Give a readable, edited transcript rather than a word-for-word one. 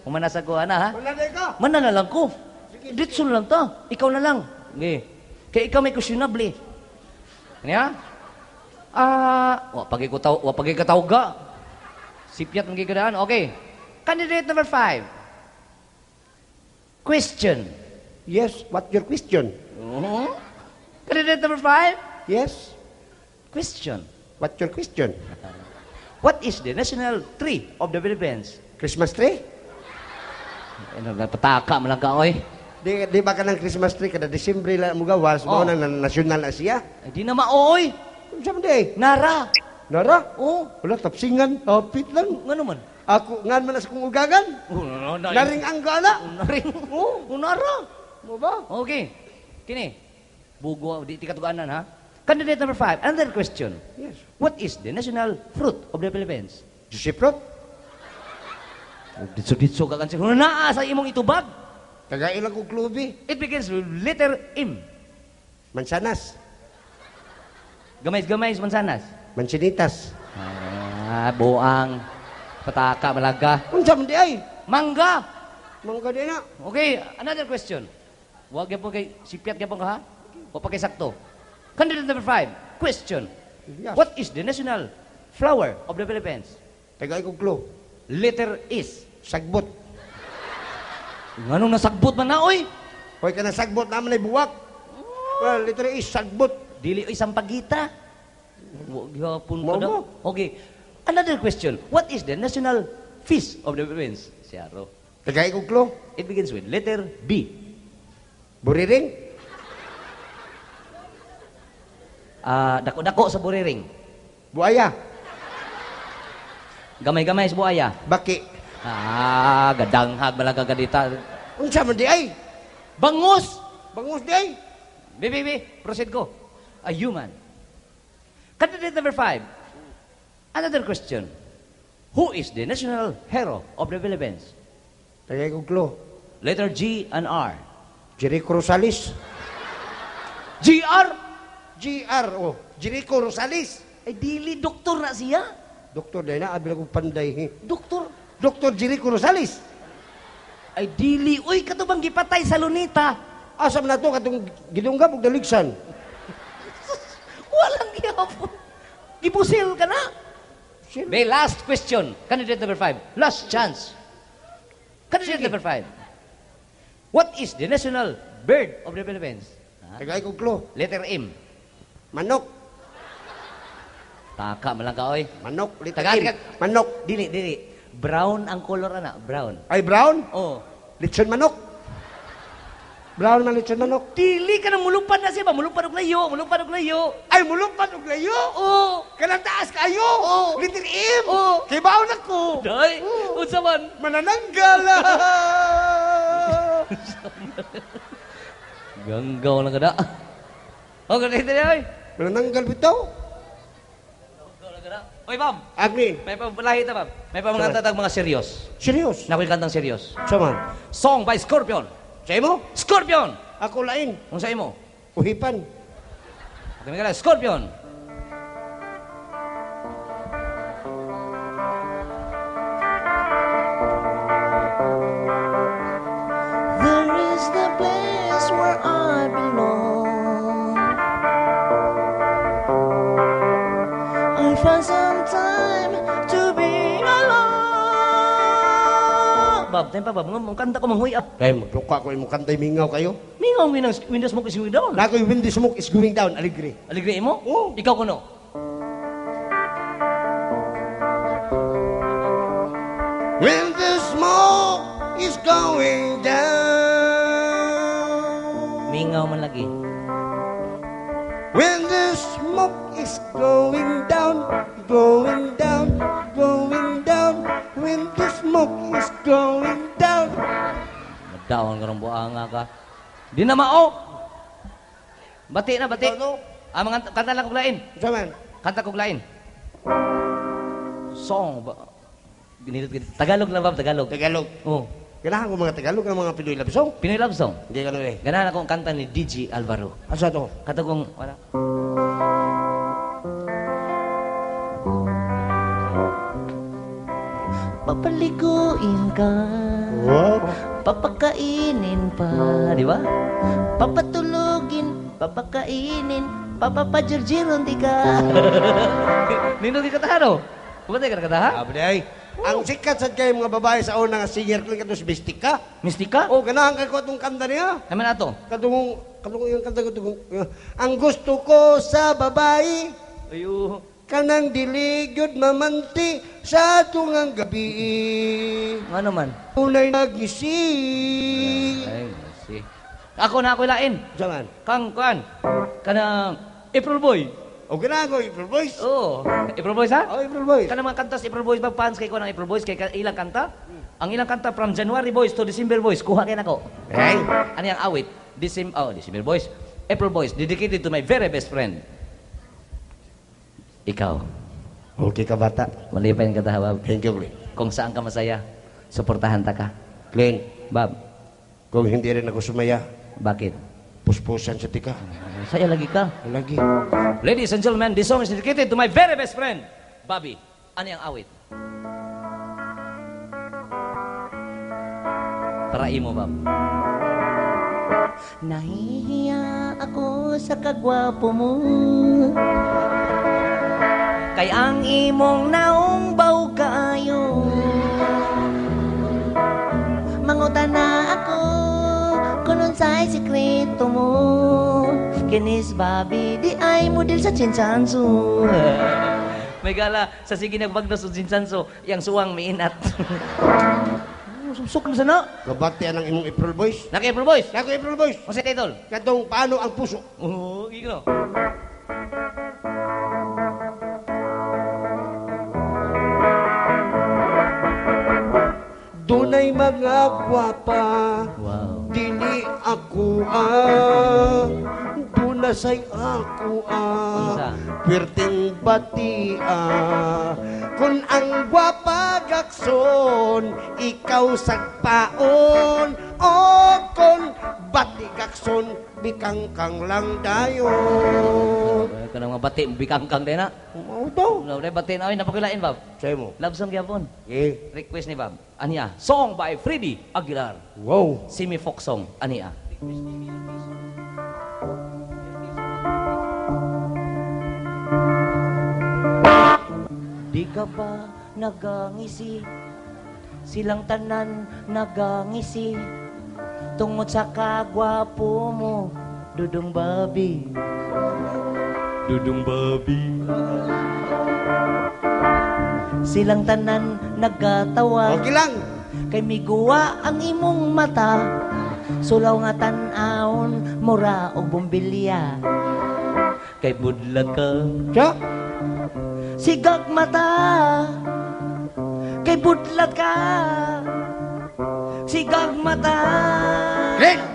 Humana sa ko, ana ha? Mananay ka. Mana na lang ko. Ditso na lang ta. Ikaw na lang. Okay. Kaya ikaw may questionable. Ano? Ah, wa pagi ko taw, wa pagi katawga. Sipyat ng gigadaan. Okay. Candidate number 5. Question. Yes, what your question? Oh. Candidate number 5. Yes, Question. what your question? What is the national tree of the Philippines? Christmas tree? Ano, napataka man lang ka, oy. Di ba ka ng Christmas tree kada Disyembre lang mo gawas, Oh. mao nang national na siya? Ay, di na maoy. Unsa man di? Nara. Nara? Oh, Wala tapsingan, hapit lang. ngano man? Ako ngan man sa kong ugagan. Oh, no, no, Naring ang gala. Naring. Oh, nara. Mo ba? Okay. Kini. Bugo, di katuganan ha. Candidate number 5, another question. Yes. What is the national fruit of the Philippines? Juicy fruit? Ditso-ditso ka kansi. Naa sa imong itubag. Tagailang kong klubi. It begins with letter M. Mansanas. Gamay-gamay mansanas. Mansinitas. Ah, buang. Pataka, malaga. Unsa man di ay? Mangga. Mangga di na. Okay, another question. Wag gyapon kay sipyat gyapon ka ha. Wa pa kay sakto. Candidate number 5, question. Yes. What is the national flower of the Philippines? Tagay kong clue. Letter is. Sagbot. Nganong nasagbot man na oy? Hoy ka na sagbot naman ay buwak. Well, literally is sagbot. Dili oy sampagita. Wa gyapon ka Mao daw. Okay. Another question. What is the national fish of the Philippines? Siyaro. Tagay kong clue. It begins with letter B. Buriring. Ah, dako-dako sa buriring. Buaya. Gamay-gamay sa buaya. Baki. Ah, gadanghag balaga gadita. Unsa man di ay? Bangus! Bangus di ay. Bi, bi, bi. Proceed ko. A human. Candidate number 5. Another question. Who is the national hero of the Philippines? Tagay kong clue. Letter G and R. Jericho Rosales. GR? GR, oh. Jericho Rosales. Ay, dili, doktor na siya. Doktor, dahil na, abi akong panday. Doktor. Doktor Jericho Rosales. Ay, dili. Uy, katubang gipatay sa Lunita. Asa man na to, katong gidunggab og daligsan. Walang gihapon. Gipusil ka na. Sino? Be, last question. Candidate number 5. Last chance. Candidate Sige. number 5. What is the national bird of the Philippines? Ha? Tagay kong clue. Letter M. Manok. Taka man lang ka, oy. Manok. Letter Taga- M. Manok. Dili, dili. Brown ang color ana, brown. Ay, brown? Oh. Litson manok. Brown man litson manok. Dili ka na mulupad na siya ba? Mulupad og layo, mulupad og layo. Ay, mulupad og layo. Oh. Kanang taas kayo. Oo. Letter M. Oo. Kay baon ako. Day, unsa man? Manananggal. Ganggaw lang kada. Oh, ganito na, oy. Manananggal bitaw. Ganggaw lang kada. Oy, ma'am. Agni. May pabalahi ta, ma'am. May pamanganta tag mga serious. Serious. Na ako'y kantang serious. Sama. Song by Scorpion. Sa imo? Scorpion! Ako lain. Unsa imo? Uhipan. Okay, may kala. Scorpion. There is the place where I belong. I find some time to be alone. Bab, time pa, bab. Mga kanta ko manghuy up. Kay magluka ko imong kantay mingaw kayo. Mingaw when the smoke is going down. Na ako'y when the smoke is going down, aligre. Aligre mo? Oo. Ikaw kuno. When the smoke is going down. Mingaw man lagi. When the smoke is going down, going down, going down. When the smoke is going down. Madaon ka ng buanga ka. Di na mao. Bati na, bati. Ano? Ah, mga kanta lang kog lain. Unsa man? Kanta kog lain. Song ba? Ginilot Tagalog lang, Bab, Tagalog. Tagalog. Oh. Ganahan ko mga Tagalog ang mga Pinoy love song. Pinoy love song. Hindi ka eh. Ganahan akong kanta ni DJ Alvaro. Asa to? Kanta kong wala. Papaliguin ka. Wow. Papakainin pa, di ba? Papatulugin, papakainin, papapajirjiron di ka. Nindot kay katahan, oh. Pumatay ka na katahan? Sabi ay, ang sikat sad kay mga babae sa una nga singer kung kato si Mistika. Mistika? Oh, ganahan kay ko atong kanta niya. Naman ato. Katong katong yung kanta ko katong, ang gusto ko sa babae Ayo. kanang dili gyud mamanti sa tungang gabi. Nga naman. Unay nagisi. Ay, si. Ako na ako ilain. Jaman. Kang kuan. Kanang April Boy. O ganahan ko April Boys. Oo. April Boys ha? Oh, April Boys. Kanang mga kanta sa April Boys ba fans kay ko ng April Boys kay ilang kanta? Ang ilang kanta from January Boys to December Boys kuha kay nako. Hey. Ano yung awit? December Boys. April Boys dedicated to my very best friend. Ikaw. Okay ka bata. Malipay ka ta, Bab. Thank you, Glenn. Kung saan ka masaya, suportahan ta ka. Glenn, Bab, kung hindi rin ako sumaya, bakit? Puspusan sa tika. Saya lagi ka. Lagi. Ladies and gentlemen, this song is dedicated to my very best friend, Bobby. Ano yung awit? Para imo, Bob. Nahihiya ako sa kagwapo mo. Kay ang imong naong baw kaayo. Mangutan na ako kung unsay sikreto mo. Kinis babi di ay model sa Chinsanso. May gala sa sige nagbagnos sa Chinsanso, yang suwang miinat. Susuk mo sana. Kabati ang imong April Boys. Naka April Boys. Nako April Boys. Unsa title? Katong paano ang puso. Oo, gino. Dunay mga gwapa. Wow. Dili ako ah. Dunasay ako ah. Unsa? Pirting bati ah. Kung ang gwapa gakson, ikaw sagpaon. O kung bati gakson, bikangkang lang dayon. Kanang mga bati, bikangkang din na. Mao daw. Wala bati na, oy, napakilain, Bob. Say mo. Love song gyapon. Eh. Request ni Bob. Aniya, song by Freddie Aguilar. Wow. Semi folk song. Aniya. Di ka ba nagangisi? Silang tanan nagangisi. Tungod sa kagwapo mo, Dudong Babi. Dudong Babi. Silang tanan nagatawa. Okay lang. Kay miguwa ang imong mata. Sulaw nga tan-awon, mura og bumbilya. Kay budlag ka. Siya? Sigag mata, kay budlat ka. Sigag mata. Glenn!